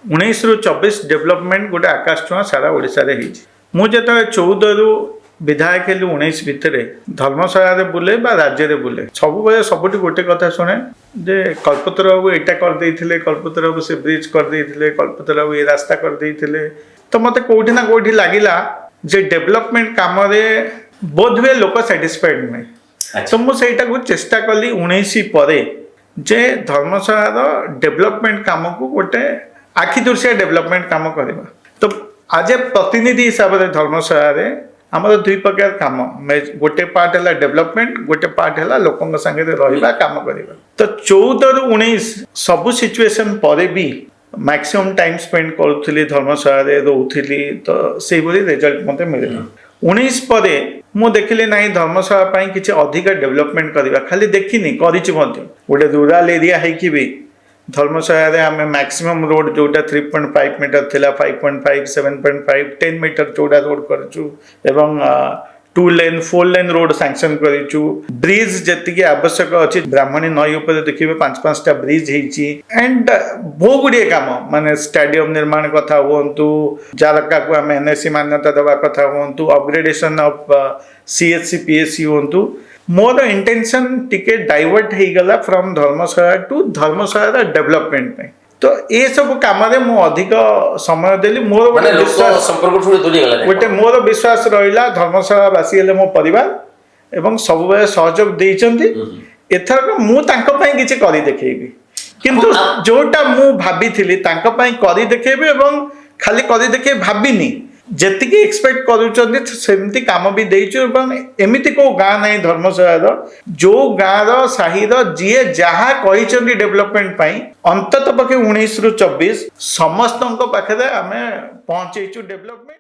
19ରୁ 24 development ଗୋଟେ ଆକାଶ ଛୁଆଁ ସାରା ଓଡ଼ିଶାରେ ହେଇଛି। ମୁଁ ଯେତେବେଳେ 14ରୁ ବିଧାୟକ ହେଲି 19 ଭିତରେ, ଧର୍ମଶାଳାରେ ବୁଲେ ବା ରାଜ୍ୟରେ ବୁଲେ, ସବୁବେଳେ ସବୁଠି ଗୋଟେ କଥା ଶୁଣେ ଯେ କଳ୍ପତରୁ ବାବୁ ଏଇଟା କରିଦେଇଥିଲେ, କଳ୍ପତରୁ ବାବୁ ସେ ବ୍ରିଜ କରିଦେଇଥିଲେ, କଳ୍ପତରୁ ବାବୁ ଏ ରାସ୍ତା କରିଦେଇଥିଲେ। ତ ମୋତେ କୋଉଠି ନା କୋଉଠି ଲାଗିଲା ଯେ ଡେଭଲପମେଣ୍ଟ କାମରେ ବୋଧହୁଏ ଲୋକ ସାଟିସ୍ଫାଇଡ୍ ନୁହେଁ। ତ ମୁଁ ସେଇଟାକୁ ଚେଷ୍ଟା କଲି 19 ପରେ ଯେ ଧର୍ମଶାଳାର ଡେଭଲପମେଣ୍ଟ କାମକୁ ଗୋଟେ ଆଖି ଦୃଶିଆ ଡେଭଲପମେଣ୍ଟ କାମ କରିବା। ତ ଆଜ୍ ଏ ପ୍ରତିନିଧି ହିସାବରେ ଧର୍ମଶାଳାରେ ଆମର ଦୁଇ ପ୍ରକାର କାମ। ଗୋଟେ ପାର୍ଟ ହେଲା ଡେଭଲପମେଣ୍ଟ, ଗୋଟେ ପାର୍ଟ ହେଲା ଲୋକଙ୍କ ସାଙ୍ଗରେ ରହିବା, କାମ କରିବା। ତ 14ରୁ 19 ସବୁ ସିଚୁଏସନ୍ ପରେ ବି ମ୍ୟାକ୍ସିମମ୍ ଟାଇମ୍ ସ୍ପେଣ୍ଡ କରୁଥିଲି, ଧର୍ମଶାଳାରେ ରହୁଥିଲି, ତ ସେଇଭଳି ରେଜଲ୍ଟ ମୋତେ ମିଳିଲା। 19 ପରେ ମୁଁ ଦେଖିଲି, ନାହିଁ, ଧର୍ମଶାଳା ପାଇଁ କିଛି ଅଧିକା ଡେଭଲପମେଣ୍ଟ କରିବା। ଖାଲି ଦେଖିନି, କରିଛି ମଧ୍ୟ। ଗୋଟେ ରୁରାଲ ଏରିଆ ହେଇକି ବି ଧର୍ମଶାଳାରେ ଆମେ ମ୍ୟାକ୍ସିମମ୍ ରୋଡ଼ ଯେଉଁଟା 3.5 ମିଟର ଥିଲା, 5.5, 7.5, 10 ମିଟର ଚଉଡ଼ା ରୋଡ଼ କରିଛୁ ଏବଂ 2 lane, 4 lane road sanction କରିଛୁ। ବ୍ରିଜ ଯେତିକି ଆବଶ୍ୟକ ଅଛି, ବ୍ରାହ୍ମଣୀ ନଈ ଉପରେ ଦେଖିବେ ପାଞ୍ଚ ପାଞ୍ଚଟା ବ୍ରିଜ ହେଇଛି। ଆଣ୍ଡ ବହୁ ଗୁଡ଼ିଏ କାମ, ମାନେ ଷ୍ଟାଡିୟମ ନିର୍ମାଣ କଥା ହୁଅନ୍ତୁ, ଜାରକାକୁ ଆମେ ଏନ୍ଏସି ମାନ୍ୟତା ଦେବା କଥା ହୁଅନ୍ତୁ, ଅପଗ୍ରେଡେସନ ଅଫ୍ ସିଏଚସି, ପିଏଚସି ହୁଅନ୍ତୁ, ମୋର ଇଣ୍ଟେନସନ୍ ଟିକେ ଡାଇଭର୍ଟ ହେଇଗଲା ଫ୍ରମ୍ ଧର୍ମଶାଳା ଟୁ ଧର୍ମଶାଳାର ଡେଭଲପମେଣ୍ଟ ପାଇଁ। ତ ଏସବୁ କାମରେ ମୁଁ ଅଧିକ ସମୟ ଦେଲି। ମୋର ମାନେ ଗୋଟେ ଲୋକ ବିଶ୍ୱାସ ସମ୍ପର୍କଠୁ ଟିକେ ଦୂରେଇ ଗଲେ। ଗୋଟେ ମୋର ବିଶ୍ୱାସ ରହିଲା, ଧର୍ମଶାଳାବାସୀ ହେଲେ ମୋ ପରିବାର ଏବଂ ସବୁବେଳେ ସହଯୋଗ ଦେଇଛନ୍ତି। ଏଥରକ ମୁଁ ତାଙ୍କ ପାଇଁ କିଛି କରି ଦେଖେଇବି। କିନ୍ତୁ ଯୋଉଟା ମୁଁ ଭାବିଥିଲି ତାଙ୍କ ପାଇଁ କରି ଦେଖେଇବି ଏବଂ ଖାଲି କରି ଦେଖେଇ ଭାବିନି, ଯେତିକି ଏକ୍ସପେକ୍ଟ କରୁଛନ୍ତି ସେମିତି କାମ ବି ଦେଇଛୁ। ଏବଂ ଏମିତି କୋଉ ଗାଁ ନାହିଁ ଧର୍ମଶାଳାର, ଯୋଉ ଗାଁର ସାହିର ଯିଏ ଯାହା କହିଛନ୍ତି ଡେଭଲପମେଣ୍ଟ ପାଇଁ, ଅନ୍ତତଃ ପକ୍ଷେ 19ରୁ 24 ସମସ୍ତଙ୍କ ପାଖରେ ଆମେ ପହଞ୍ଚେଇଛୁ ଡେଭଲପମେଣ୍ଟ।